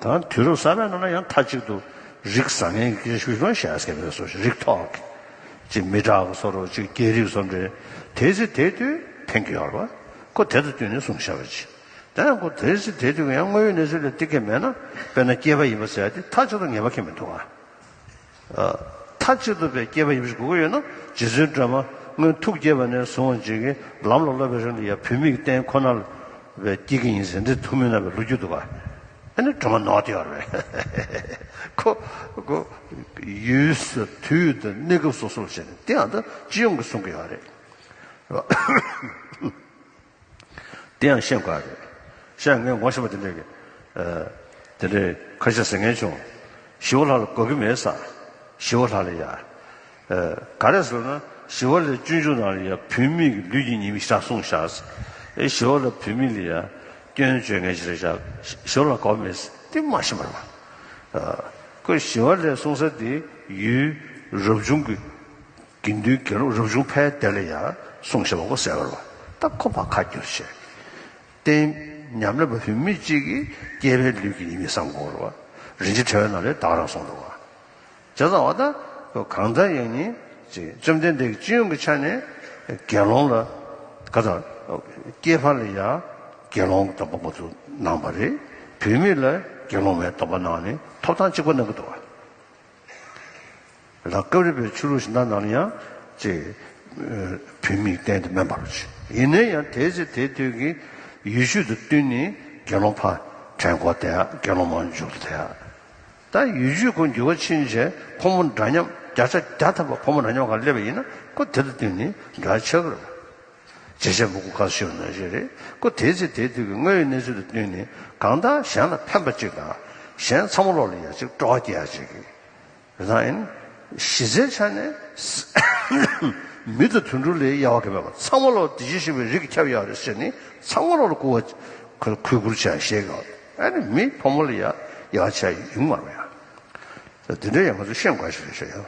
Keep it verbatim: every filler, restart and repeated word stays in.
ཡང་དུས་རབས་གསར་པའི་ནང་ལ་ཡང་མཐའ་གཅིག་ཏུ་རིགས་བཟང་ངན་གྱི་སྐད་ཆ་ཞུ་ཞུ་བཤད་སྐད་པའི་སོ་རིགས་ཐོག་གི་ཅིག་མི་དྲག་གི་བཟོ་འདྲ་ཅིག་སྐད་རིགས་བཟོ་འདྲ་དེ་ཚེ་དེ་དུས་ཕན་གྱི་ཡོད་རེད་བ། ཁོ་དེ་དང་བསྟུན་ནས་གསུངས་བཞག་པ་ཅིག་དེ་ཡང་ཁོ་དེ་ཚེ་དེ་དུས་ཀྱི་ཡང་དངོས་ཡོད་གནས་ཚུལ་ལ་གཏིང་སྐྱེས་མེད་ན་དཔེར་ན་སྐྱེས་པ་ཡིན་པ་ཟེར་ཡ་དེ་མཐའ་གཅིག་ཏུ་ངེས་པ་ཁེལ་མི་འདུག་བ། མཐའ་གཅིག་ཏུ་བའི་སྐྱེས་པ་ཡིན་པ་ཞིག་དགོས་ཀྱི་ཡོད་ན་རྗེ་བཙུན་སྒྲོལ་མ་སྔོན་ཐུགས་བསྐྱེད་པ་ནས་བཟུང་བ་ཅིག་གིས་ལམ་ལ་སློབ་པའི་རིང་ལ་ཡང་བུད་མེད་ཀྱི་རྟེན་ཁོ་ན་ལ་བའི་སྐྱེ་གི་ཡིན་ཟེར་འདི་ཐུགས་སྨོན་གནང་བའི་ལོ་རྒྱུས་འདུག་ག་ཨ་ནི་སྒྲོལ་མ་ནོར་བསྡད་ཡོད་རེད། ཁོ་ཁོ་ཡུལ་དུས་དང་གནས་སྐབས་སོ་སོར་བྱས་ནས་དེ་ཡང་ད་སྤྱི་ཡོངས་ཀྱི་གསུང་གི་ཡོད་རེད། དེ་ཡང་ཤེས་དགོས་རེད། ཤེས་ངས་ངོ་ཤེས་པ་དེ་འདྲས་ཀྱི། ཨ། དེ་འདྲས་ཁ་ཤས་ཟེར་མཁན་བྱུང་། ཞི་བ་ལྷ་ལ་དགའ་གི་མེད་ས། ཞི་བ་ལྷ་ལ་ཡ། ཨ། ག་རེ་ཟེར་ན་ཞི་བ་ལྷའི་སྤྱོད་འཇུག་ནང་ལ་ཡ་བུད་མེད་ཀྱི་ལུས་ཀྱི་ཉེས་དམིགས་ཞེ་དྲག་གསུངས་བཞག་ཨེ་ཞི་བ་ལྷ་བུད་མེད་ལ་ཡ་སྐྱོན་བརྗོད་མཁན་ཞིག་རེད་བཞག་ཞི་བ་ལྷ་དགའ་མེད་ས་དེ་མ་ཤེས་པ་རེད་པ། ཨ། ཁོས་ཞི་བ་ལྷའི་གསུང་ས་དེ་ཡུལ་རབ་བྱུང་གི་དགེ་འདུན་དགེ་སློང་རབ་བྱུང་ཕལ་དེ་ལ་ཡང་གསུངས་བཞག་པ་གོ་གསལ་བར་བ། ད་ཁོ་ཕར་ཁ་བསྒྱུར་བྱས། རྟེན་ཉམས་ལེན་པ་བུད་མེད་ཅིག་གིས་སྐྱེས་པའི་ལུས་ཀྱི་ཉེས་དམིགས་བསམ་དགོས་རེད་བ། རིན་ཆེན་ཕྲེང་བའི་ནང་ལས་ད་ག་རང་གསུངས་འདུག་བ། བྱས་ཙང་བ་ད་གང་ལྟར་ཡང་ནི་ཅིག་བཅོམ་ལྡན་འདས་ཀྱིས་སྤྱི་ཡོངས་ཀྱི་ཆ་ནས་དགེ་སློང་ལ་ག་ད་སྐྱེས་པ་ལ་ཡང་དགེ་སློང་དམ་པ་མ་ཚུགས་གནང་བ་རེད། བུད་མེད་ལ་དགེ་སློང་མའི་སྡོམ་པ་གནང་ནས་ཐོབ་ཐང་གཅིག་པ་གནང་གི་འདུག་བ། ལ་སྐབས་རེ་བའི་ཆོས་ལུགས་གཞན་དག་ནང་ལ་ཡང་ཅེས་བུད་མེད་གཏན་དུ་མེད་པར་ཡིན་ན་ཡང་དེའི་ཚེ་དེའི་དུས་ཀྱི་ཡུལ་ཆོས་དང་བསྟུན་ནས་དགེ་སློང་ཕར་དྲན་གོ་དེ་ཡང་དགེ་སློང་མར་འཇུག་ཏུ་དེ་ཡང་ད་ཡུལ་ཆོས་ཁོ་འགྱུར་བ་ཕྱིན་རྗེས་ཕོ་མོ་འདྲ་མཉམ་བརྒྱ་ཆ་བརྒྱ་ཐམ་པ་ཕོ་མོ་འདྲ་མཉམ་གང་སླེབས་པ་ཡིན་ན་ཁོ་དེ་དང་བསྟུན་ནས་འདྲ་ཆགས་ཀྱི་རེད། བྱས་རྗེས་མུ་གུ་ཁ་ཤོད་ན་ཞིག་རེད་ཁོ་དེའི་ཚེ་དེའི་དུས་ཀྱི་དངོས་ཡོད་གནས་ཚུལ་དང་བསྟུན་ནས་གང་ལྟར་གཞན་ལ་ཕན་པ་ཅིག་དང་གཞན་ཚང་མ་ལོག་ལ་ཡ་ཅིག་སྤྲོ་བ་སྐྱེ་ཡ་ཅིག་གི་རེད་ད་ཡིན། གཞི་རྩའི་ཆ་ནས་མི་དང་དུད་འགྲོ་ལས་དབྱེ་བ་ག་མེད་པར་ཚང་མ་ལོག་བདེ་སྐྱིད་ཞེས་པའི་རིགས་ཀྱིས་ཁྱབ་ཡོད་རེད་ཟེར་ནས་ཚང་མ་ལོག་ལ་སྐུར་བ་གུས་བཀུར་བྱ་ཞེས་ག་ཨ་ནི་མི་ཕོ་མོ་ལ་ཡ་དབྱེ་བ་ཕྱེ་ཡོང་མ་རེད་ཡ། དེ་འདྲ་ཡང་ང་ཚོ་ཤེས་དགོས་ཞིག་རེད་ཤག་ཡ།